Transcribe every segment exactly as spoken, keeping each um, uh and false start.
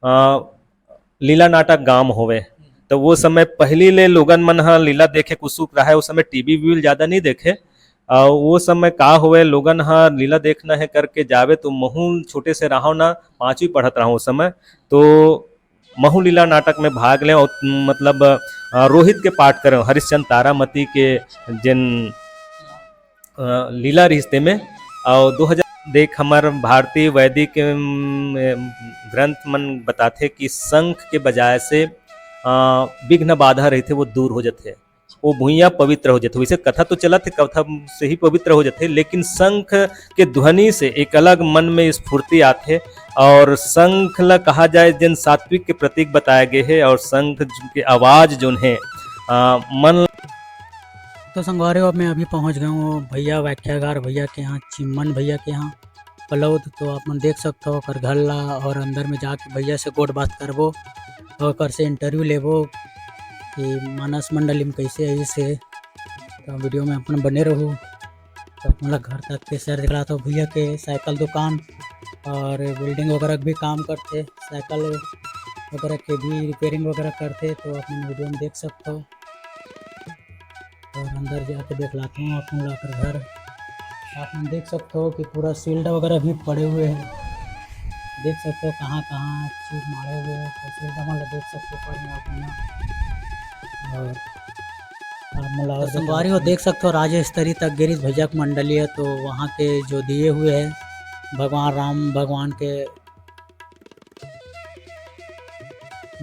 अ, लीला नाटक गांव होवे, तो वो समय पहली ले लोगन मन ह लीला देखे के उत्सुक रहे। उस समय टीवी भी ज्यादा नहीं देखे, और वो समय का होवे, लोगन ह लीला देखना है करके जावे, तो महू छोटे से रहो ना, पांचवी पढ़त रहो उस समय, तो महू लीला नाटक में भाग ले और मतलब, अ, रोहित के पाठ करे, हरिश्चंद्र तारामती के जिन अ, लीला रिहिस तेमे। और दो हज़ार देख, हमर भारतीय वैदिक, अम, ग्रंथ मन बताथे कि शंख के बजाय से, अ, विघ्न बाधा रहिथे, वो दूर हो जथे, वो भुइयां पवित्र हो जथे। वैसे कथा तो चलत हे, कथा से ही पवित्र हो जथे, लेकिन शंख के ध्वनि से एक अलग मन में स्फूर्ति आथे। और शंख ला कहा जाए, जन सात्विक के प्रतीक बताया गए है, और शंख के आवाज जोन है, अ, मन तो संगवारी हो, मैं अभी पहुंच गया हूँ भैया व्याख्याकार भैया के यहाँ, चिम्मन भैया के यहाँ पलौद। तो आप मन देख सकते हो ओकर घर ला, और अंदर में जाके भैया से गोठ बात करबो और ओकर से इंटरव्यू लेबो कि मानस मंडली में कैसे है इसे। तो वीडियो में अपन बने रहू। तो अपन ला घर तक के सैर दिखला तो भैया के साइकिल दुकान और बिल्डिंग वगैरह के भी काम करते, साइकिल वगैरह के भी रिपेयरिंग वगैरह करते, तो अपन वीडियो में देख सकते हो। और अंदर जाके देख लाते हैं अपन ला ओकर घर। आप मन देख सकते हो कि पूरा शील्ड वगैरह भी पड़े हुए हैं, देख सकते हो कहाँ कहाँ चीज मारे हुए हैं, तो शील्ड मन ला देख सकते हो ऊपर में आप मन। और आप मन ला तो और संगवारी हो देख सकते हो, राज्य स्तरीय तक गिरीश भैया के मंडली है, तो वहाँ के जो दिए हुए हैं भगवान राम भगवान के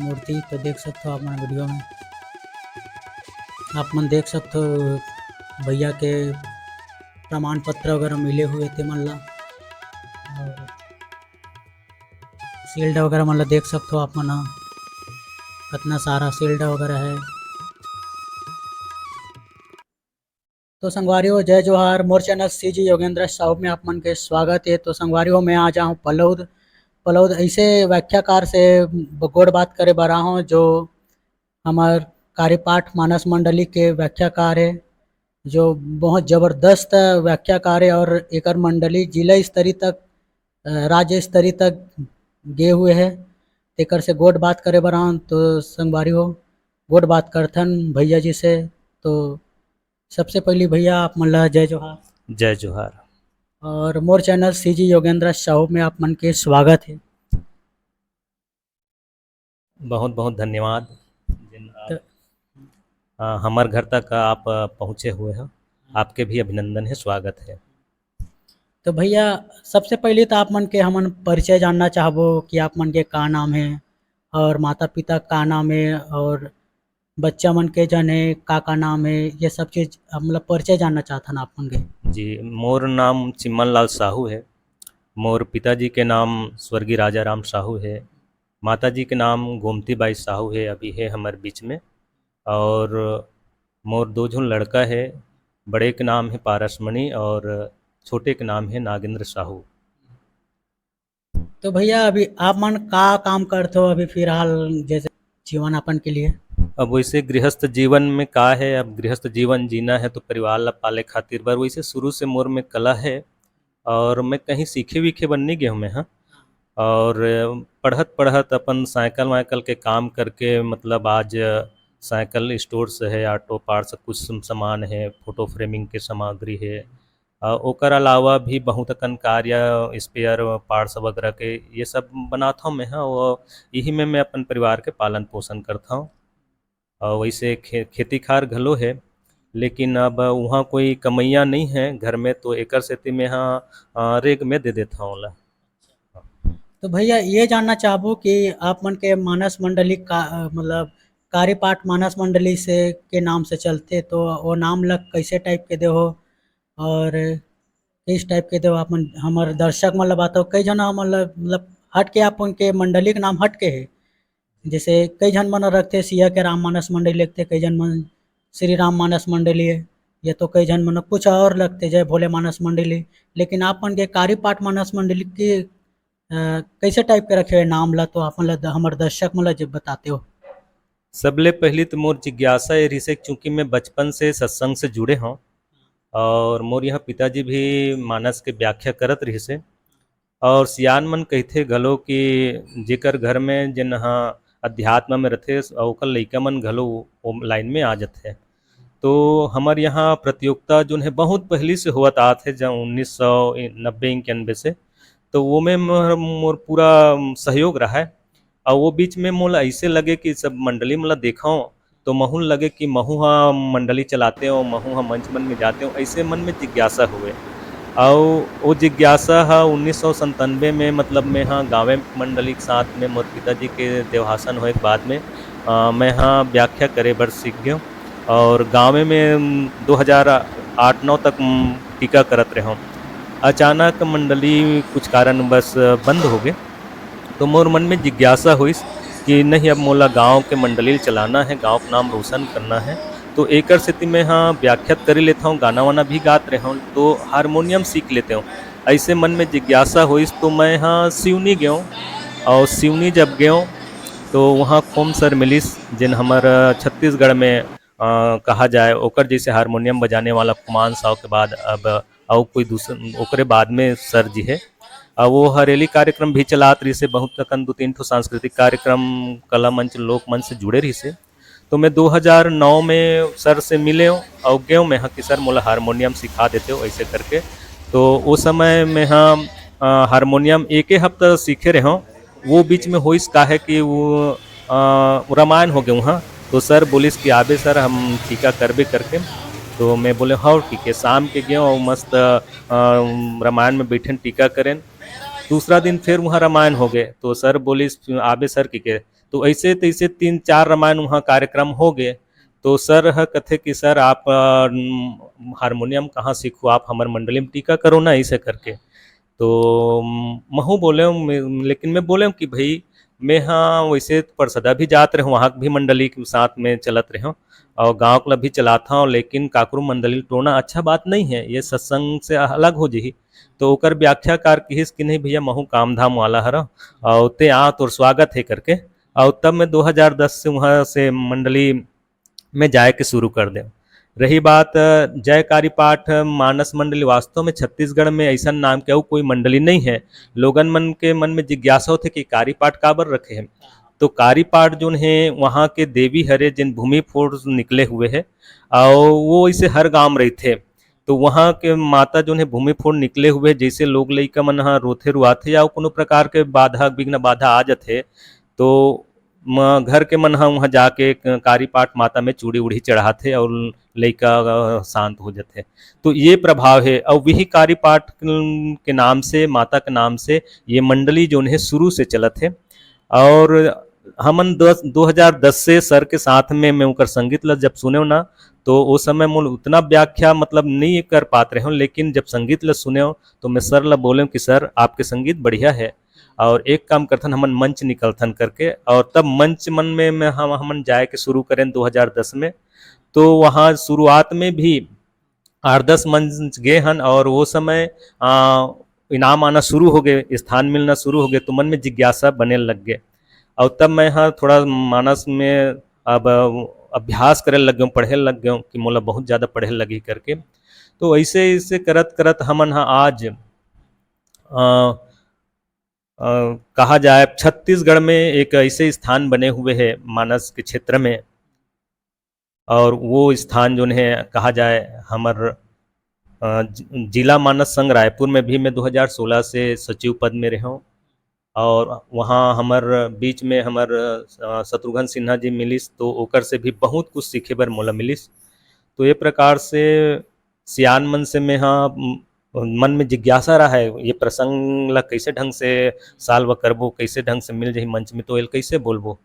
मूर्ति, तो देख सकते हो आप मन वीडियो में, आप मन देख सकते हो भैया के प्रमाण पत्र वगैरह मिले हुए थे मन ला। और शील्ड वगैरह मन ला देख सकते हो आप मन ह, कितना सारा शील्ड वगैरह है। तो संगवारी हो, जय जोहार, मोर चैनल सीजी योगेंद्र साहू में आप मन के स्वागत है। तो संगवारी हो, मैं आ जाऊँ पलौद, पलौद ऐसे व्याख्याकार से ब-, गोठ बात करे बर आहूँ, जो हमर कार्यपाठ मानस मंडली के व्याख्याकार है, जो बहुत जबरदस्त व्याख्याकार है और एकर मंडली जिला स्तरीय तक, अ, राज्य स्तरीय तक गए हुए है। तेकर से गोठ बात करे बर आहूँ, तो संगवारी हो, गोठ बात करथन भैया जी से। तो सबसे पहली भैया आप मन ला जय जोहार। जय जोहार। और मोर चैनल सीजी योगेंद्र साहू में आप मन के स्वागत है। बहुत बहुत धन्यवाद, जिन आप, त- अ, हमर घर तक आप, अ, पहुँचे हुए हैं, आपके भी अभिनंदन है, स्वागत है। तो भैया, सबसे पहले तो आप मन के हमन परिचय जानना चाहबो कि आप मन के का नाम है और माता पिता का नाम है और बच्चा मन के जन है, का का नाम है, ये सब चीज, अ, मतलब परिचय जानना चाहथन आप मन के। जी, मोर नाम चिम्मन लाल साहू है। मोर पिताजी के नाम स्वर्गीय राजा राम साहू है। माता जी के नाम गोमती बाई साहू है, अभी है हमर बीच में। और मोर दो झन लड़का है, बड़े के नाम है पारसमणि और छोटे के नाम है नागेंद्र साहू। तो भैया, अभी आप मन का काम करथो अभी फिलहाल, जैसे जीवन यापन के लिए? अब वैसे गृहस्थ जीवन में का है, अब गृहस्थ जीवन जीना है तो परिवार ला पाले खातिर बर वैसे शुरू से मोर में कला है और मैं कहीं सीखे वीखे बर नहीं गया हूँ मैं, हाँ। और पढ़त पढ़त अपन साइकिल वाइकिल के काम करके, मतलब आज साइकिल स्टोर से है, ऑटो पार्ट्स कुछ सम-, सामान है, फोटो फ्रेमिंग के सामग्री है, अ, ओकर अलावा भी बहुत अकन कार्य, स्पेयर पार्ट्स वगैरह के ये सब बनात हूँ मैं, हाँ, वो यही में मैं अपन परिवार के पालन पोषण करता हूँ। और वैसे खे-, खेती खार घलो है, लेकिन अब वहाँ कोई कमैया नहीं है घर में, तो एकर सेती मैं हाँ, अ, रेग में दे देता हूँ ओला। तो भैया, ये जानना चाहबो कि आप मन के मानस मंडली का, अ, मतलब कार्यपाठ मानस मंडली से, के नाम से चलथे, तो वो नाम ल कैसे टाइप के देहो और किस टाइप के देहो आप मन हमर दर्शक मन ल बताओ। कई झन हमन ल, मतलब हट के आप मन के मंडली के नाम हट के है, जैसे कई झन मन रखथे सिया के राम मानस मंडली लिखथे, कई झन मन श्री राम मानस मंडली है, या तो कई झन मन कुछ और लगथे जय भोले मानस मंडली, लेकिन आप मन के कार्यपाठ मानस मंडली के, अ, कैसे टाइप के रखे हुए नाम ला, तो आप मन ला द-, हमर दर्शक मन ला जब बताते हो। सबले पहली तो मोर जिज्ञासा ये रिहिसे, चूंकि मैं बचपन से सत्संग से जुड़े हूँ और मोर यहाँ पिताजी भी मानस के व्याख्या करत रिहिसे, और सियान मन कहिथे घलो कि जेकर घर में जेन ह अध्यात्म में रथे, ओकर लइका मन घलो वो लाइन में आ जथे। तो हमर यहाँ प्रतियोगिता जोन है बहुत पहली से होवत आत है, जब उन्नीस सौ नब्बे इक्यानबे से, तो वो में मोर, मोर पूरा सहयोग रहा है। और वो बीच में मोला ऐसे लगे कि सब मंडली मोला देखा, तो महू लगे कि महू हा मंडली चलाते हो, महू हा मंच मन में जाते हो, ऐसे मन में जिज्ञासा हुए। और वो जिज्ञासा हा उन्नीस सौ संतानवे में, मतलब, मैं हाँ गाँवे मंडली के साथ में मोर पिताजी के देवासन होए के बाद में, अ, मैं हाँ व्याख्या करे बर सीख गयो। और गाँवे में, उम, दो हज़ार आठ नौ तक, उम, टीका करत रहे। अचानक मंडली कुछ कारणवश बंद हो गए, तो मोर मन में जिज्ञासा होइस कि नहीं, अब मोला गाँव के मंडली ल चलाना है, गाँव के नाम रोशन करना है। तो एकर सेती मैं हाँ व्याख्यात करी लेता हूँ, गाना वाना भी गात रहे हूँ, तो हारमोनियम सीख लेते हूँ। ऐसे मन में जिज्ञासा होइस, तो मैं हाँ सिवनी गयो। और सिवनी जब गयो, तो वहाँ खोम सर मिलिस, जिन हमर छत्तीसगढ़ में, अ, कहा जाए, ओकर जैसे हारमोनियम बजाने वाला खुमान साव के बाद अब अउ कोई दूसर, ओकरे बाद में सर जी है। अउ वो हरेली कार्यक्रम भी चलात रहिस हे, बहुत अकन दू तीन ठो सांस्कृतिक कार्यक्रम, कला मंच, लोक मंच से जुड़े रहिस हे। तो मैं दो हज़ार नौ में सर से मिले हूँ और गए हूँ मैं हाँ कि सर, मोला हारमोनियम सिखा देते हो, ऐसे करके। तो उस समय मैं हाँ, अ, हारमोनियम एके हफ्ता सीखे रहे हूँ। वो बीच में होइस का है कि वो, अ, वो रामायण हो गए वहाँ। तो सर बोलिस कि आबे सर, हम टीका करबे करके। तो मैं बोले, "हाँ, ठीक है।" शाम के गए और मस्त, अ, रामायण में बैठन, टीका करें। दूसरा दिन फिर वहाँ रामायण हो गए, तो सर बोलिस, "आबे सर," कि के। तो ऐसे तैसे तीन चार रामायण वहाँ कार्यक्रम हो गए। तो सर ह कथे कि सर, आप, अ, हारमोनियम कहाँ सीखो, आप हमारे मंडली में टीका करो ना, ऐसे करके। तो, म-, महू बोले हूँ, मैं, लेकिन मैं बोले हूँ कि भाई, मैं हाँ वैसे परसदा भी जात रहे हूँ, वहाँ भी मंडली के साथ में चलत रहे हूँ और गाँव के भी चलात हूँ, लेकिन काकरू मंडली टोना अच्छा बात नहीं है, ये सत्संग से अलग हो जही। तो ओकर व्याख्याकार किहिस कि नहीं भैया, महू काम धाम वाला हर और ते आ, तोर स्वागत है करके। और तब मैं दो हज़ार दस से वहाँ से मंडली में जाए के शुरू कर दे। रही बात, अ, जयकारी पाठ, अ, मानस मंडली, वास्तव में छत्तीसगढ़ में ऐसा नाम के अउ कोई मंडली नहीं है। लोगन मन के मन में जिज्ञासा होथे कि कारी पाठ काबर रखे हैं। तो कारी पाठ जोन है, वहाँ के देवी हरे, जिन भूमि फोड़ निकले हुए है, और वो इसे हर गांव में रहते। तो वहाँ के माता जोन है, भूमि फोड़ निकले हुए, जैसे लोग लइका मन ह रोथे रुआथे या कोनो प्रकार के बाधा, विघ्न बाधा आ जाथे, तो म-, घर के मन ह वहाँ जाके क-, कारी पाठ माता में चूड़ी उड़ी चढ़ाथे और लइका, अ, शांत हो जाथे। तो ये प्रभाव है और वही कारी पाठ के नाम से, माता के नाम से ये मंडली जोन है शुरू से चलत है। और हमन दस, दो हज़ार दस से सर के साथ में मैं उनकर संगीत ला जब सुनेव ना, तो वो समय मोल उतना व्याख्या मतलब नहीं कर पात रहे हूँ, लेकिन जब संगीत ला सुनेव तो मैं सर ला बोलेव कि सर, आपके संगीत बढ़िया है, और एक काम करथन, हमन मंच निकलथन करके। और तब मंच मन में, में हम, हमन जाए के शुरू करें दो हज़ार दस में। तो वहाँ शुरुआत में भी आठ दस मंच गे हन, और वो समय, आ, इनाम आना शुरू हो गए, स्थान मिलना शुरू हो गए, तो मन में जिज्ञासा बने लग गए। और तब मैं हाँ थोड़ा मानस में अब अभ्यास करे लग गए, पढ़े लग गए कि मोला बहुत ज़्यादा पढ़े लगी करके। तो ऐसे, ऐसे करत करत हमन हाँ आज, अ, अ, कहा जाए, छत्तीसगढ़ में एक ऐसे स्थान बने हुए हैं मानस के क्षेत्र में, और वो स्थान जोन है, कहा जाए, हमर, अ, जि-, जिला मानस संघ रायपुर में भी मैं दो हज़ार सोलह से सचिव पद में रहे हूँ, और वहाँ हमर बीच में हमर, अ, शत्रुघ्न सिन्हा जी मिलिस, तो ओकर से भी बहुत कुछ सीखे बर मोला मिलिस। तो ये प्रकार से सियान मन से मैं हाँ, म-, मन में जिज्ञासा रहा है, ये प्रसंग ला कैसे ढंग से solve करबो, कैसे ढंग से मिल जाही मंच में, तो एल कैसे बोलबो।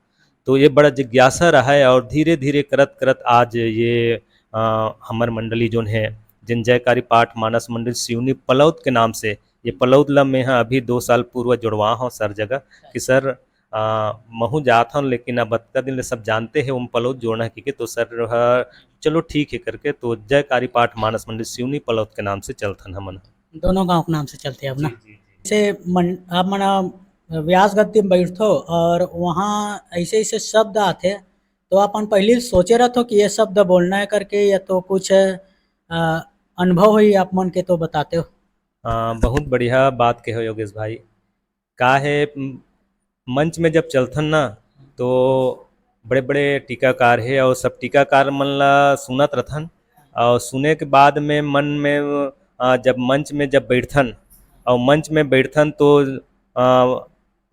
तो ये बड़ा जिज्ञासा रहा है और धीरे-धीरे करत-करत आज ये, अ, हमर मंडली जोन है, जिन जयकारी पाठ मानस मंडली सिवनी पलौद के नाम से, ये पलौद ला मैं ह अभी दो साल पूर्व जोड़वा हूँ सर जगह कि सर, अ, महू जात हूँ, लेकिन अब अतका दिन ले सब जानते हैं ओम पलौद जोड़ना है कि के, तो सर ह, "चलो ठीक है," करके, तो जयकारी पाठ मानस मंडली सिवनी पलौद के नाम से चलथन हमन। दोनों गांव के नाम से चलते हैं अब ना? जी, जी, जी। जैसे मन-, आप मन व्यास गद्दी में बैठथो और वहाँ ऐसे-ऐसे शब्द आथे, तो अपन पहले सोचे रहथो कि ये शब्द बोलना है करके, या तो कुछ, अ, अनुभव होई आप मन के तो बताते हो? अ, बहुत बढ़िया बात कहे हो योगेश भाई। का हे, म-, मंच में जब चलथन ना, तो बड़े-बड़े टीकाकार हे और सब टीकाकार मन ला सुनत रथन, और सुने के बाद में मन में, अ, जब मंच में जब बैठथन, और मंच में बैठथन तो, अ,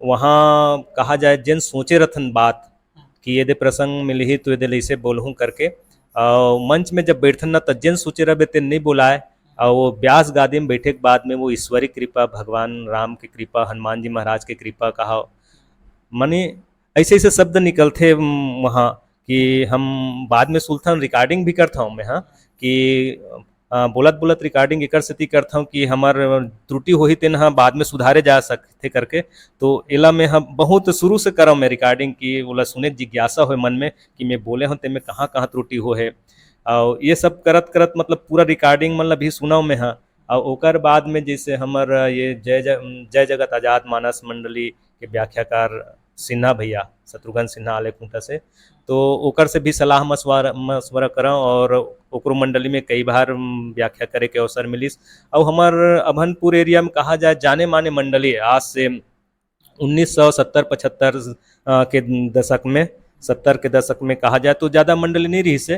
वहाँ कहा जाए, जेन सोचे रथन बात कि ये दे प्रसंग मिलही तो ये दे लइसे बोलहूँ करके, और मंच में जब बैठथन ना, त जेन सोचे रहबे तेन नहीं बोलाए। और वो ब्यास गादी में बैठे के बाद में वो ईश्वरी कृपा, भगवान राम की कृपा, हनुमान जी महाराज की कृपा कहा, माने ऐसे ऐसे शब्द निकलथे, उम, वहाँ कि हम बाद में सुनथन, recording भी करथन मैं, हाँ, कि, अ, बोलत बोलत recording एकर सेती करथन कि हमर त्रुटि होही तेन ह बाद में सुधारे जा सकथे करके। तो एला मैं ह बहुत शुरू से करव मैं recording, कि ओला सुने के जिज्ञासा होय मन में कि मैं बोले हूँ तेमे कहाँ कहाँ त्रुटि हो है। और ये सब करत करत मतलब पूरा recording मन ला भी सुनव मैं ह। और ओकर बाद में जैसे हमर ये जय ज-, जय जगत आजाद मानस मंडली के व्याख्याकार सिन्हा भैया, शत्रुघ्न सिन्हा आले खूंटा से, तो ओकर से भी सलाह मशवरा, मशवरा करव और ओकरो मंडली में कई बार, उम, व्याख्या करे के अवसर मिलिस। और हमर अभनपुर area में कहा जाए, जाने माने मंडली आज से उन्नीस सौ सत्तर पचहत्तर, अ, के दशक में, सत्तर के दशक में कहा जाए तो ज़्यादा मंडली नहीं रहिस हे।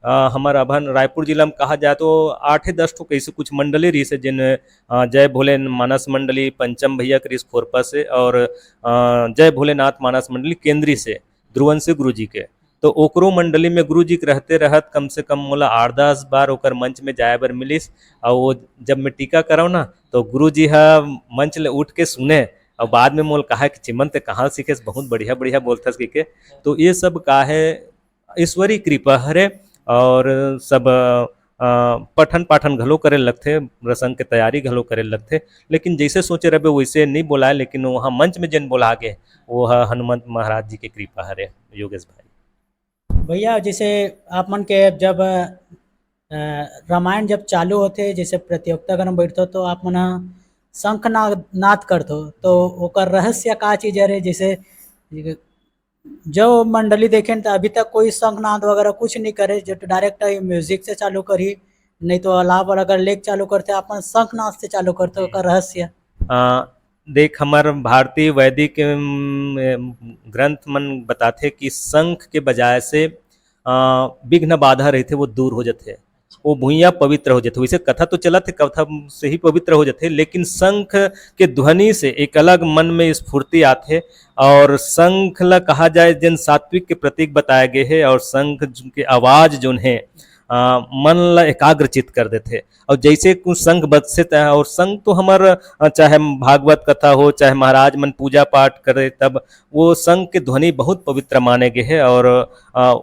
अ, हमर अभन रायपुर जिला में कहा जाए तो आठे दस ठो कैसे कुछ मंडली रहिस हे, जिन, अ, जय भोले मानस मंडली पंचम भैया के रहिस खोरपा से, और, अ, जय भोलेनाथ मानस मंडली केंद्री से, ध्रुवन से गुरु जी के। तो ओकरो मंडली में गुरु जी के रहते रहत कम से कम मोला आठ दस बार ओकर मंच में जाए बर मिलिस। और वो जब मैं टीका करव ना, तो गुरु जी ह मंच ले उठ के सुने, और बाद में मोल कहा कि "चिमन, ते कहाँ सीखेस, बहुत बढ़िया बढ़िया बोलथस" कहिके। तो ये सब का है, ईश्वरी कृपा हरे। और सब, अ, पठन पाठन घलो करे लगथे, प्रसंग के तैयारी घलो करे लगथे, लेकिन जैसे सोचे रहबे वैसे नहीं बोलाए, लेकिन वहाँ मंच में जेन बोला गे, वो ह हनुमंत महाराज जी के कृपा हरे, योगेश भाई। भैया, जैसे आप मन के जब, अ, रामायण जब चालू होथे, जैसे प्रतियोगिता करन बैठथो, तो आप मन ह शंखनाद, नाद करथो, तो ओकर रहस्य का चीज हरे? जैसे जो मंडली देखेन, तो अभी तक कोई शंखनाद वगैरह कुछ नहीं करे, जो direct music से चालू करही, नहीं तो अलाप अगर लेके चालू करथे, आप मन शंखनाद से चालू करथो, ओकर रहस्य? अ, देख, हमर भारतीय वैदिक, अम, ग्रंथ मन बताथे कि शंख के बजाय से, अ, विघ्न बाधा रहिथे, वो दूर हो जथे, वो भुइयां पवित्र हो जथे। वैसे कथा तो चलत हे, कथा से ही पवित्र हो जथे, लेकिन शंख के ध्वनि से एक अलग मन में स्फूर्ति आथे। और शंख ला कहा जाए, जन सात्विक के प्रतीक बताए गए हे, और शंख ज-, के आवाज जोन हे, अ, मन ला एकाग्रचित कर देथे। और जैसे कुछ शंख बजथे त-, और शंख तो हमर, अ, चाहे भागवत कथा हो, चाहे महाराज मन पूजा पाठ करे, तब वो शंख के ध्वनि बहुत पवित्र माने गे हे। और, अ,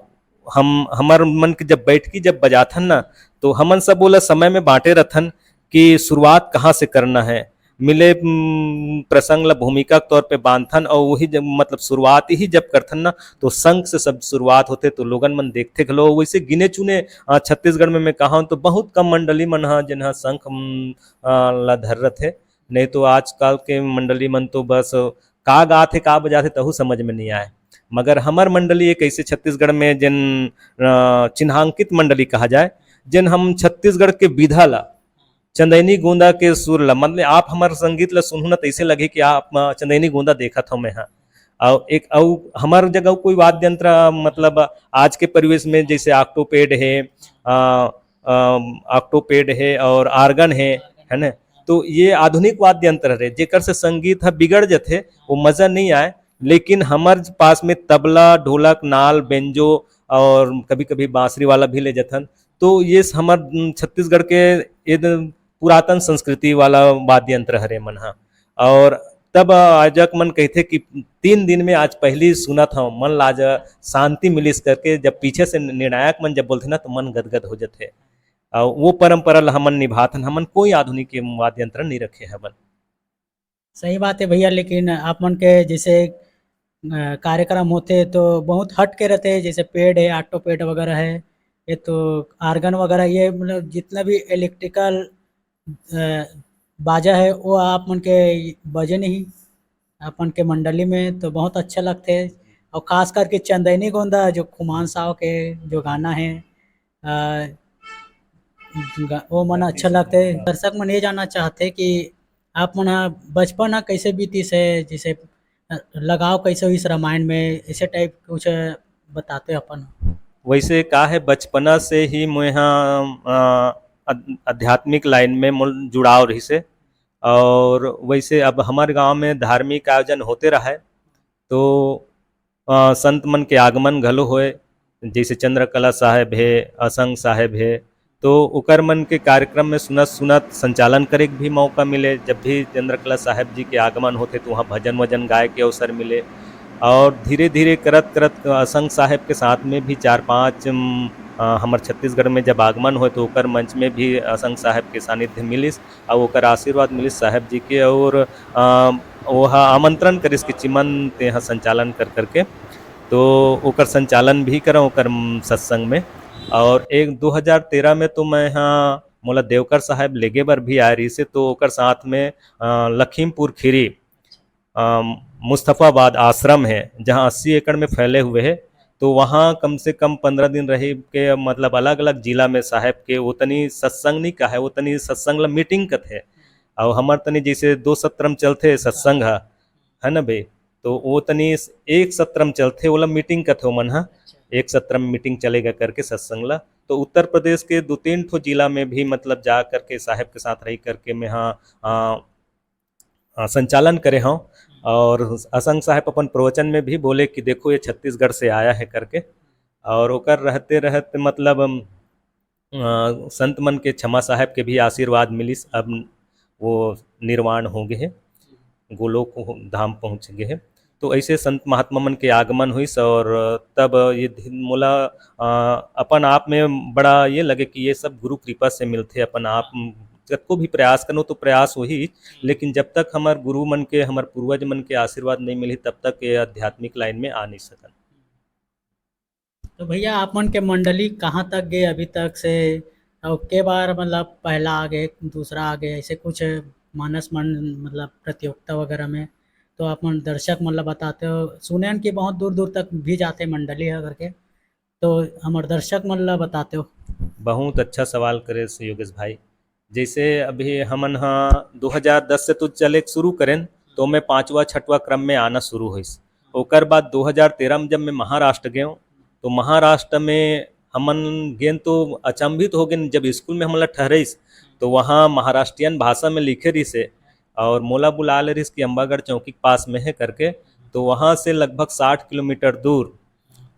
हम, हमर मन के जब बैठकी जब बजाथन ना, तो हमन सब ओला समय में बांटे रथन कि शुरुआत कहाँ से करना है। मिले, उम, प्रसंग ला भूमिका के तौर पे बांधथन और वही जब, मतलब, शुरुआत ही जब करथन ना, तो शंख से सब शुरुआत होथे, तो लोगन मन देखथे घलो। वैसे गिने चुने, अ, छत्तीसगढ़ में मैं कहा हूँ तो बहुत कम मंडली मन ह, जिन ह शंख, उम, अ, ला धर रथे, नहीं तो आजकल के मंडली मन तो बस का गाथे, का बजाथे, तहू समझ में नहीं आए। मगर हमर मंडली एक ऐसे छत्तीसगढ़ में जिन, अ, चिन्हांकित मंडली कहा जाए, जिन हम छत्तीसगढ़ के विधा ला, चंदैनी गोंदा के सुर ला, मतलब, आप हमर संगीत ला सुनहू ना, तैसे लगे कि आप, अ, चंदैनी गोंदा देखत हव मैं हा। अउ एक, अउ हमर जगह कोई वाद्य यंत्र, मतलब, आज के परिवेश में जैसे octopad है, अ, अ, octopad है और organ है, है ना? तो ये आधुनिक वाद्य यंत्र हरे, जेकर से संगीत ह बिगड़ जथे, वो मजा नहीं आए। लेकिन हमर पास में तबला, ढोलक, नाल, बेंजो और कभी-कभी बांसुरी वाला भी ले जथन। तो ये स-, हमर, उम, छत्तीसगढ़ के ये द-, पुरातन संस्कृति वाला वाद्य यंत्र हरे मन ह। और तब आयोजक मन कहिथे कि तीन दिन में आज पहली सुनत हव, मन ला आज शांति मिलिस करके जब पीछे से निर्णायक मन जब बोलथे ना, तो मन गदगद हो जथे। अउ वो परंपरा ला हमन निभाथन, हमन कोई आधुनिक वाद्य यंत्र नहीं रखे हवन। सही बात है भैया, लेकिन आप मन के जैसे, अ, कार्यक्रम होथे तो बहुत हट के रहथे, जैसे pad है, octopad वगैरह है, ये तो organ वगैरह, ये मतलब जितना भी electrical, अ, बाजा है वो आप मन के बजे नहीं, आप मन के मंडली में तो बहुत अच्छा लगथे। और खास करके चंदैनी गोंदा जो खुमान साव के जो गाना है, अ, गा-, वो मन अच्छा लगथे। दर्शक मन ये जानना चाहथे कि आप मन ह बचपन ह कइसे बीतिस हे, जइसे, अ, लगाव कइसे होइस रामायण में, अइसे type कुछ बताते अपन? वइसे का हे, बचपना से ही मोर ह, अ, अध-, आध्यात्मिक line में मोर जुड़ाव रहिस हे। और वइसे अब हमर गांव में धार्मिक आयोजन होते रहय, तो अ, संत मन के आगमन घलो होय, जइसे चंद्रकला साहेब हे, असंग साहेब हे, तो ओकर मन के कार्यक्रम में सुनत-सुनत संचालन करे के भी मौका मिले। जब भी चंद्रकला साहेब जी के आगमन होथे, तो वहाँ भजन-वजन गाए के अवसर मिले। और धीरे-धीरे करत-करत असंग साहेब के साथ में भी चार पांच, उम, अ, हमर छत्तीसगढ़ में जब आगमन होय, तो ओकर मंच में भी असंग साहेब के सानिध्य मिलिस। अउ ओकर आशीर्वाद मिलिस साहेब जी के, और, अ, वो ह आमंत्रण करिस कि चिमन तेहा संचालन कर करके, तो ओकर संचालन भी करंव ओकर, म, सत्संग में। और एक दो हज़ार तेरह में तो मैं ह, मोला देवकर साहेब लेगे बर भी आए रहिस हे, तो ओकर साथ में, अ, लखीमपुर खीरी, अ, मुस्तफाबाद आश्रम है, जहाँ अस्सी एकड़ में फैले हुए है, तो वहाँ कम से कम पंद्रह दिन रही के, मतलब, अलग-अलग जिला में साहेब के वो तनी सत्संग नहीं कहे, वो तनी सत्संग ला meeting कथे। और हमर तनी जैसे दो सत्र में चलथे सत्संग ह, है ना बे? तो वो तनी एक सत्र में चलथे, ओला meeting कथे ओमन ह। अच्छा। एक सत्र में meeting चलेगा करके सत्संग ला। तो उत्तर प्रदेश के दो तीन ठो जिला में भी, मतलब, जा करके साहेब के साथ रही करके मैं, हाँ, अ, अ, संचालन करे हौं। और असंग साहेब अपन प्रवचन में भी बोले कि देखो, ये छत्तीसगढ़ से आया है करके। और ओकर रहते रहते, मतलब, अम, अ, संत मन के, छमा साहेब के भी आशीर्वाद मिलिस। अब वो निर्वाण हो गए हैं, गोलोक हो-, धाम पहुँच गए हैं। तो ऐसे संत महात्मा मन के आगमन हुइस और तब ये धि-, मोला, अ, अपन आप में बड़ा ये लगे कि ये सब गुरु कृपा से मिलथे। अपन आप, म, कतको भी प्रयास करो तो प्रयास वही, लेकिन जब तक हमर गुरु मन के, हमर पूर्वज मन के आशीर्वाद नहीं मिली, तब तक ये आध्यात्मिक line में आ नहीं सकन। तो भैया, आप मन के मंडली कहाँ तक गए अभी तक से? और के बार, मतलब, पहला आ गए, दूसरा आ गए, ऐसे कुछ मानस मन, मतलब, प्रतियोगिता वगैरह में? तो आप मन दर्शक मन ला बताते हो, सुने हन कि बहुत दूर दूर तक भी जाते मंडली है करके, तो हमर दर्शक मन ला बताते हो। बहुत अच्छा सवाल करे से योगेश भाई। जैसे अभी हमन ह दो हज़ार दस से तो चले शुरू करेन, तो मैं पांचवा छठवा क्रम में आना शुरू होइस। ओकर बाद दो हज़ार तेरह में जब मैं महाराष्ट्र गए, तो महाराष्ट्र में हमन गेन तो अचंभित हो गए, जब स्कूल में हमन ला ठहरेस, तो वहाँ महाराष्ट्रियन भाषा में लिखे रहिस हे और मोला बुला ले रहिस कि अम्बागढ़ चौकी के पास में है करके। तो वहाँ से लगभग साठ किलोमीटर दूर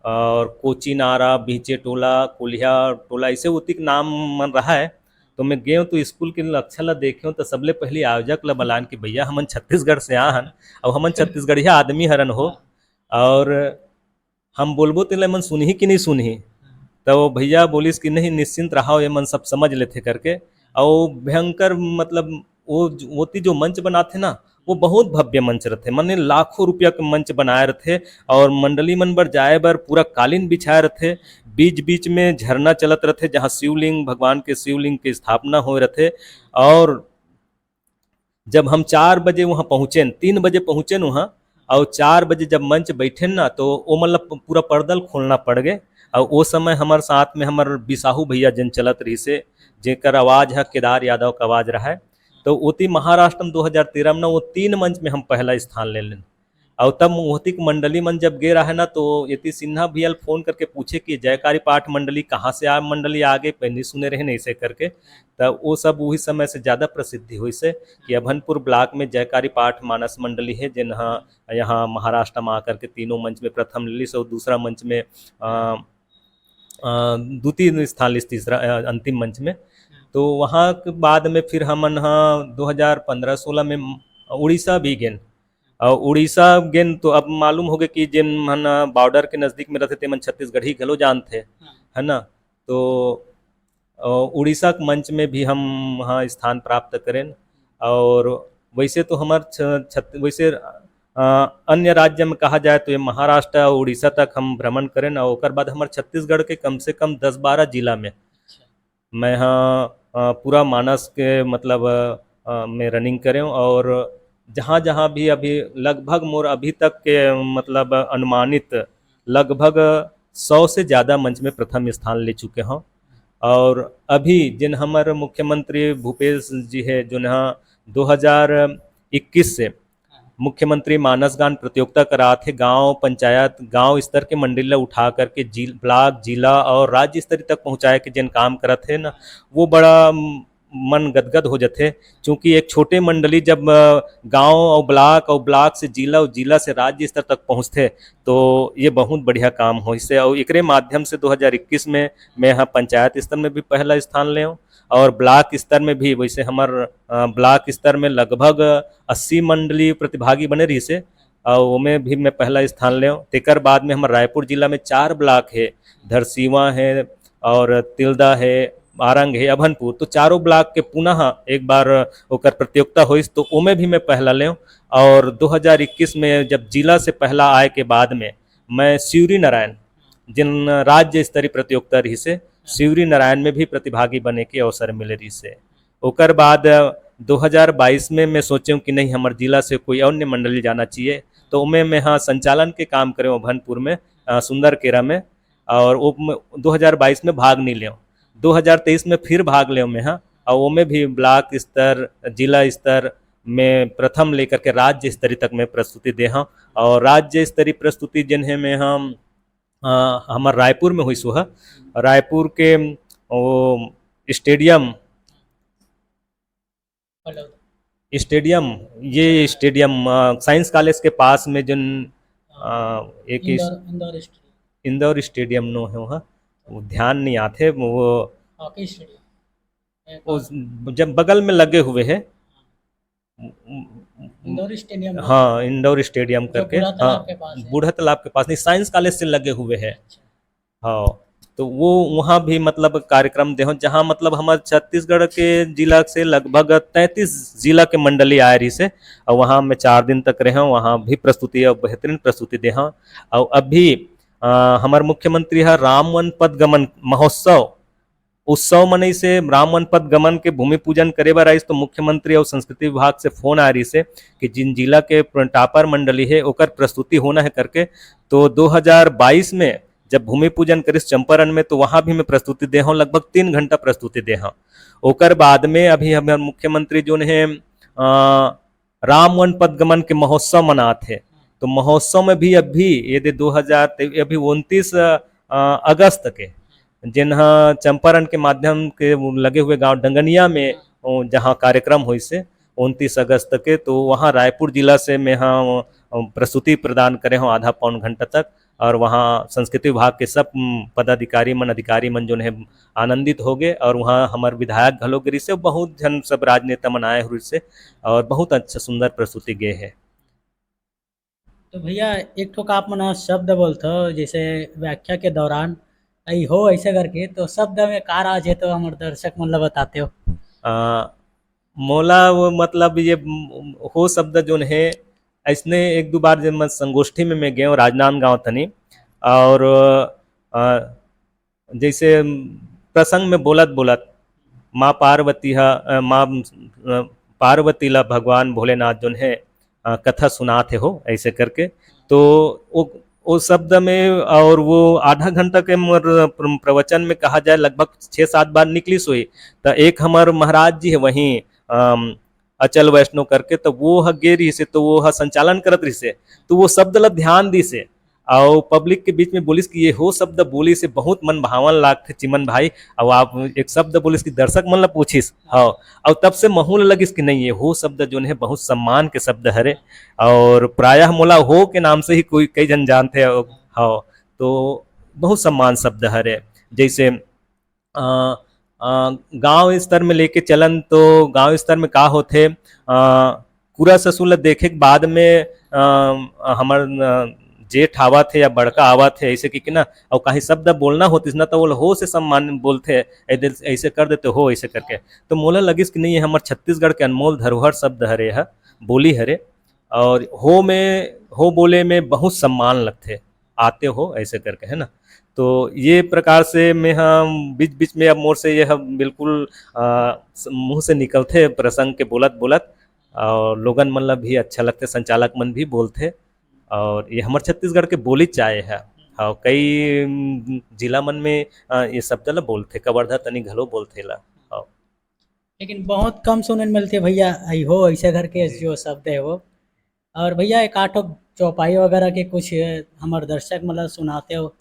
और कोची नारा, बीचे टोला, कोलिया टोला, ऐसे उतिक नाम मन रहा है। तो मैं गए तो स्कूल के लक्षण ला देखे, तो सबले पहले आयोजक ला बलान कि भैया, हमन छत्तीसगढ़ से आ हन, अब हमन छत्तीसगढ़िया आदमी हरन हो, और हम बोलबो तेला मन सुनही कि नहीं सुनही। तो वो भैया बोलिस कि नहीं, निश्चिंत रहो, ये मन सब समझ लेथे करके। और भयंकर, मतलब, वो ज-, ओती जो मंच बनाथे ना, वो बहुत भव्य मंच रथे, माने लाखों रुपया के मंच बनाए रथे। और मंडली मन बर जाए बर पूरा कालीन बिछाए रथे, बीच बीच में झरना चलत रथे, जहाँ शिवलिंग, भगवान के शिवलिंग के स्थापना होए रथे। और जब हम चार बजे वहाँ पहुँचेन, तीन बजे पहुँचेन वहाँ, और चार बजे जब मंच बैठेन ना, तो ओमन ला प-, पूरा पर्दा ल खोलना पड़ गए। और वो समय हमर साथ में हमर बिसाहू भैया जिन चलत रहिस हे, जेकर आवाज ह केदार यादव का आवाज रहा है। तो ओती महाराष्ट्र में दो हज़ार तेरह में ना, वो तीन मंच में हम पहला स्थान ले लेन। और तब ओतिक मंडली मन जब गे रहे ना, तो एती सिन्हा भैया ल फोन करके पूछे कि जयकारी पाठ मंडली कहाँ से आ, मंडली आगे, पहले सुने रहे नहीं से करके। तब वो सब वही समय से ज्यादा प्रसिद्धि होइस हे कि अभनपुर ब्लॉक में जयकारी पाठ मानस मंडली है, जिन ह यहाँ महाराष्ट्र में आकर के तीनों मंच में प्रथम लिस और दूसरा मंच में, अ, अ, द्वितीय स्थान लिस, तीसरा, अ, अंतिम मंच में। तो वहाँ के बाद में फिर हमन ह दो हज़ार पन्द्रह सोलह में उड़ीसा भी गेन। और उड़ीसा गेन तो अब मालूम होगे कि जेन मन border के नजदीक में रथे, तेमन छत्तीसगढ़ी घलो जानथे, हाँ। है ना? तो, अ, उड़ीसा के मंच में भी हम वहाँ स्थान प्राप्त करेन। और वैसे तो हमर छ-, छत-, वैसे, अ, अन्य राज्य में कहा जाए तो ये महाराष्ट्र और उड़ीसा तक हम भ्रमण करेन, और ओकर बाद हमर छत्तीसगढ़ के कम से कम दस बारह जिला में अच्छा। मैं ह, अ, पूरा मानस के, मतलब, अ, में running करेंव और जहाँ-जहाँ भी अभी लगभग मोर अभी तक के, मतलब, अनुमानित लगभग सौ से ज्यादा मंच में प्रथम स्थान ले चुके हौं। और अभी जिन हमर मुख्यमंत्री भूपेश जी हे, जोन ह दो हज़ार इक्कीस से मुख्यमंत्री मानस गान प्रतियोगिता करात हे, गांव पंचायत, गांव स्तर के मंडली ला उठा करके जिल-, ब्लॉक, जिला और राज्य स्तर तक पहुंचाए के जेन काम करत हे ना, वो बड़ा, म, मन गदगद हो जथे। क्योंकि एक छोटे मंडली जब, अ, गांव और ब्लॉक और ब्लॉक से जिला और जिला से राज्य स्तर तक पहुंचथे, तो ये बहुत बढ़िया काम होइसे। और एकरे माध्यम से दो हज़ार इक्कीस में मैं यहाँ पंचायत स्तर में भी पहला स्थान लेव और ब्लॉक स्तर में भी। वैसे हमर, अ, ब्लॉक स्तर में लगभग अस्सी मंडली प्रतिभागी बने रहिसे, और ओमे भी मैं पहला स्थान लेव। तेकर बाद में हमर रायपुर जिला में चार ब्लॉक हे, धरसीवा हे और तिल्दा हे, आरंग हे, अभनपुर, तो चारों ब्लॉक के पुनः एक बार ओकर प्रतियोगिता होइस, तो ओमे भी मैं पहला लेव। और दो हज़ार इक्कीस में जब जिला से पहला आए के बाद में मैं शिवरी नारायण, जिन राज्य स्तरीय प्रतियोगिता रहिसे, शिवरी नारायण में भी प्रतिभागी बने के अवसर मिले रहिसे। ओकर बाद दो हज़ार बाईस में मैं सोचेव कि नहीं, हमर जिला से कोई अन्य मंडली जाना चाहिए, तो ओमे मैं, हाँ, संचालन के काम करेव अभनपुर में, अ, सुंदर केरा में, और वो म-, दो हज़ार बाईस में भाग नहीं लेव। दो हज़ार तेईस में फिर भाग लेव मैं, हाँ, और ओमे भी ब्लॉक स्तर, जिला स्तर में प्रथम लेकर के राज्य स्तरीय तक में प्रस्तुति दे हव। और राज्य स्तरीय प्रस्तुति जेन हे मैं हम, अ, हमर रायपुर में होइस हे, रायपुर के वो स्टेडियम, हेलो। स्टेडियम, ये स्टेडियम, अ, साइंस कॉलेज के पास में जोन, अ, एक इस-, इंदौर, इंदौर स्टेडियम। इंदौर स्टेडियम नो हे वहाँ, वो ध्यान नहीं आते, वो हॉकी स्टेडियम। वो जब बगल में लगे हुए है। इंदौर स्टेडियम। हाँ, इंदौर स्टेडियम जो करके, बूढ़ा तालाब हाँ, के पास है। बूढ़ा तालाब के पास नहीं, साइंस कॉलेज से लगे हुए है। अच्छा। हाँ, तो वो वहाँ भी मतलब कार्यक्रम दे हव, जहाँ मतलब हमर छत्तीसगढ़ के जिला से लगभग तैंतीस जिला के मंडली आए रहिसे, और वहाँ मैं चार दिन तक रहे हव, वहाँ भी प्रस्तुति और बेहतरीन प्रस्तुति दे हव। और अभी, अ, हमर मुख्यमंत्री ह राम वन पथ गमन महोत्सव उत्सव मनई से राम वन पथ गमन के भूमि पूजन करे बर आइस, तो मुख्यमंत्री और संस्कृति विभाग से फोन आ रहिसे कि जिन जिला के टॉपर मंडली है, ओकर प्रस्तुति होना है करके। तो दो हज़ार बाईस में जब भूमि पूजन करिस चंपारण में, तो वहाँ भी मैं प्रस्तुति दे हव, लगभग तीन घंटा प्रस्तुति दे हव। ओकर बाद में अभी हमर मुख्यमंत्री जोन है, अ, राम वन पथ गमन के महोत्सव मनात हे। तो महोत्सव में भी अभी ये दे दो हज़ार ते-, अभी उनतीस, अ, अगस्त के, जेन ह चंपारण के माध्यम के वो लगे हुए गांव डंगनिया में, ओ, जहां कार्यक्रम होइस हे उनतीस अगस्त के, तो वहां रायपुर जिला से मैं ह, अ, प्रस्तुति प्रदान करे हव आधा पौन घंटा तक। और वहाँ संस्कृति विभाग के सब, उम, पदाधिकारी मन, अधिकारी मन जोन हे आनंदित हो गए। और वहाँ हमर विधायक घलो गे रहिसे, बहुत झन सब राजनेता मन आए रहिसे, और बहुत अच्छा सुंदर प्रस्तुति गे हे। तो भैया, एक ठो का आप मन ह शब्द बोलथो, जैसे व्याख्या के दौरान, "अई हो," ऐसे करके, तो शब्द में का राज हे, तो हमर दर्शक मन ला बताते हो? अ, मोला वो मतलब ये, उम, हो शब्द जोन हे, ऐसने एक दो बार जब मैं संगोष्ठी में मैं गए हूँ राजनांदगांव तनी, और, अ, जैसे प्रसंग में बोलत बोलत माँ पार्वती ह, अ, माँ, अ, पार्वती ला भगवान भोलेनाथ जोन है, अ, कथा सुनात हे हो, ऐसे करके। तो वो, वो शब्द में और वो आधा घंटा के मोर प्र-, प्रवचन में कहा जाए लगभग छः सात बार निकलिस होही। त एक हमर महाराज जी है वहीं, अम, अचल वैष्णव करके, तो वो ह गे रहिसे, तो वो ह संचालन करत रहिसे, तो वो शब्द ला ध्यान दिसे, अउ पब्लिक के बीच में बोलिस कि ये हो शब्द बोलिस हे बहुत मन भावन लागथे चिमन भाई। अउ आप एक शब्द बोलिस कि दर्शक मन ला पूछिस, हाँ, अउ तब से महू ला लगिस कि नहीं, ये हो शब्द जोन हे बहुत सम्मान के शब्द हरे, और प्रायः मोला हो के नाम से ही कोई कई झन जानथे। हाँ, तो बहुत सम्मान शब्द हरे। जैसे अ, अ, गांव स्तर में लेके चलन, तो गांव स्तर में का होथे, अ, कूरा ससुर ल देखे के बाद में, अ, हमर, अ, जेठ आवत हे या बड़का आवत हे, ऐसे कि, कि ना, अउ कहीं शब्द बोलना होतिस ना, तो वो हो से सम्मान बोलथे, ऐदे-, ऐसे कर देते हो, ऐसे करके। तो मोला लगिस कि नहीं, ये हमर छत्तीसगढ़ के अनमोल धरोहर शब्द हरे ह, बोली हरे, और हो में, हो बोले में बहुत सम्मान लगथे, "आते हो," ऐसे करके, है ना? तो ये प्रकार से मैं ह बीच-बीच में अब मोर से ये ह बिल्कुल, अ, स-, मुँह से निकलथे प्रसंग के बोलत-बोलत, और लोगन मन ल भी अच्छा लगथे, संचालक मन भी बोलथे, और ये हमर छत्तीसगढ़ के बोलीच आय हे। हाँ, कई, उम, जिला मन में, अ, ये शब्द ल बोलथे, कवर्धा तनी घलो बोलथे एला। हाँ। लेकिन बहुत कम सुने मिलथे भैया, आई हो ऐसे घर के जो शब्द है वो। और भैया, एक आठ ठो चौपाई वगैरह के कुछ हमर दर्शक मतलब सुनाते हो।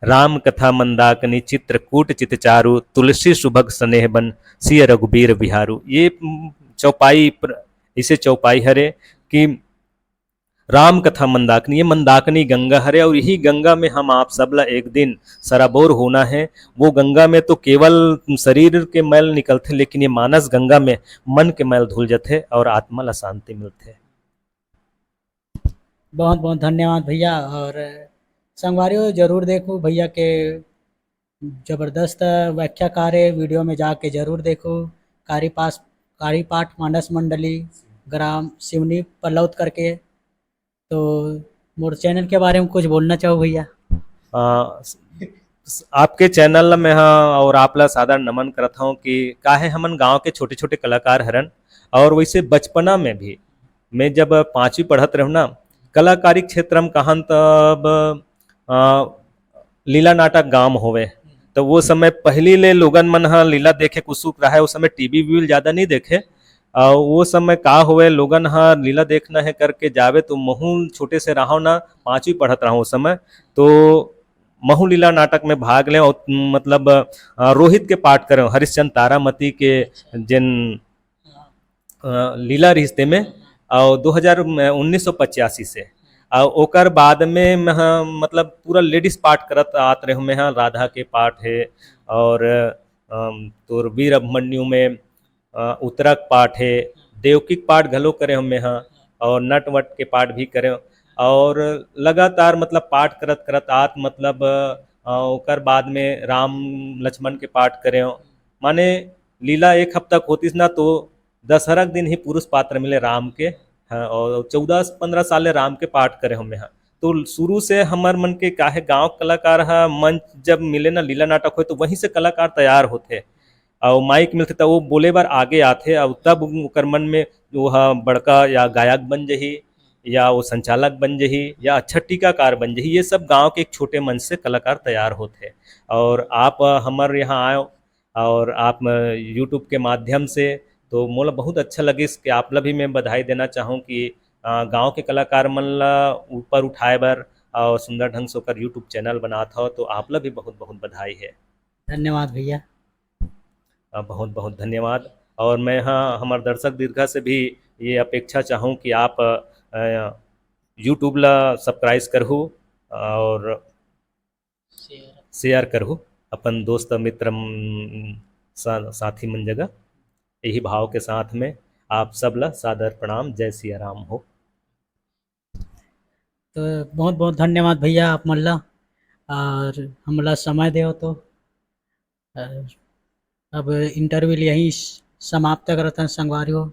राम कथा मंदाकिनी चित्रकूट चित चारु, तुलसी सुभग स्नेह बन सिय रघुबीर बिहारु। ये, उम, चौपाई प्र-, इसे चौपाई हरे कि राम कथा मंदाकिनी, ये मंदाकिनी गंगा हरे और यही गंगा में हम आप सब ला एक दिन सराबोर होना है। वो गंगा में तो केवल शरीर के मैल निकलथे, लेकिन ये मानस गंगा में मन के मैल धुल जथे और आत्मा ला शांति मिलथे। बहुत बहुत धन्यवाद भैया। और संगवारियों, जरूर देखो भैया के जबरदस्त व्याख्या कार्य वीडियो में जाके जरूर देखो। कारी पास कारी पाठ मानस मंडली, ग्राम सिवनी पल्लौद करके। तो मोर चैनल के बारे में कुछ बोलना चाहो भैया? आ, स-, स-, आपके चैनल में हाँ और आप ला सादर नमन करत हूँ कि काहे हमन गांव के छोटे छोटे कलाकार हरन। और वैसे बचपना में भी मैं जब पाँचवीं पढ़त रहूँ ना, कलाकारी क्षेत्र में कहन तब, आ, लीला नाटक गांव होवे, तो वो समय पहली ले लोगन मन ह लीला देखे के उत्सुक रहे। उस समय टीवी भी ज्यादा नहीं देखे, और वो समय का होवे, लोगन ह लीला देखना है करके जावे, तो महू छोटे से रहो ना, पाँचवीं पढ़त रहो उस समय, तो महू लीला नाटक में भाग ले और मतलब, अ, रोहित के पाठ करे, हरिश्चंद्र तारामती के जिन, अ, लीला रिश्ते में, और दो हज़ार, उन्नीस सौ पचासी से, और ओकर बाद में मैं, हाँ, मतलब पूरा लेडीज पाठ करत आत रहे हूँ मैं, हाँ, राधा के पाठ है और, अम, तोर वीर अभिमन्यु में, अ, उत्तरा के पाठ है, देवकी के पाठ घलो करे हूँ मैं, हाँ, और नटवट के पाठ भी करे हूँ। और लगातार मतलब पाठ करत करत आत मतलब, अ, ओकर बाद में राम लक्ष्मण के पाठ करे हूँ। माने लीला एक हफ्ता के होतिस ना, तो दशहरा के दिन ही पुरुष पात्र मिले राम के, हाँ, और चौदह पन्द्रह साल ले राम के पाठ करे हूँ मैं, हाँ। तो शुरू से हमर मन के काहे गांव कलाकार ह मंच जब मिले ना, लीला नाटक होए, तो वहीं से कलाकार तैयार होथे। और माइक मिलथे, त वो बोले बर आगे आथे, और तब ओकर मन में वो ह बड़का या गायक बन जही, या वो संचालक बन जही, या अच्छा टीकाकार बन जही। ये सब गांव के एक छोटे मंच से कलाकार तैयार होथे। और आप, अ, हमर यहाँ आए और आप, अ, YouTube के माध्यम से, तो मोला बहुत अच्छा लगिस कि आप ला भी मैं बधाई देना चाहूँ कि, अ, गांव के कलाकार मन ला ऊपर उठाए बर और सुंदर ढंग से ओकर YouTube चैनल बनात हो, तो आप ला भी बहुत बहुत बधाई है। धन्यवाद भैया। अ, बहुत बहुत धन्यवाद। और मैं, हाँ, हमर दर्शक दीर्घा से भी ये अपेक्षा चाहूँ कि आप, अ, YouTube ला सब्सक्राइब करहू और शेयर करहू अपन दोस्त मित्र, म, सा-, साथी मन जगह। यही भाव के साथ में आप सब ला सादर प्रणाम। जय सिया राम हो। तो बहुत बहुत धन्यवाद भैया आप मन ला, और हमला समय देव तो। और अब इंटरव्यू यहीं समाप्त करत हन संगवारी हो।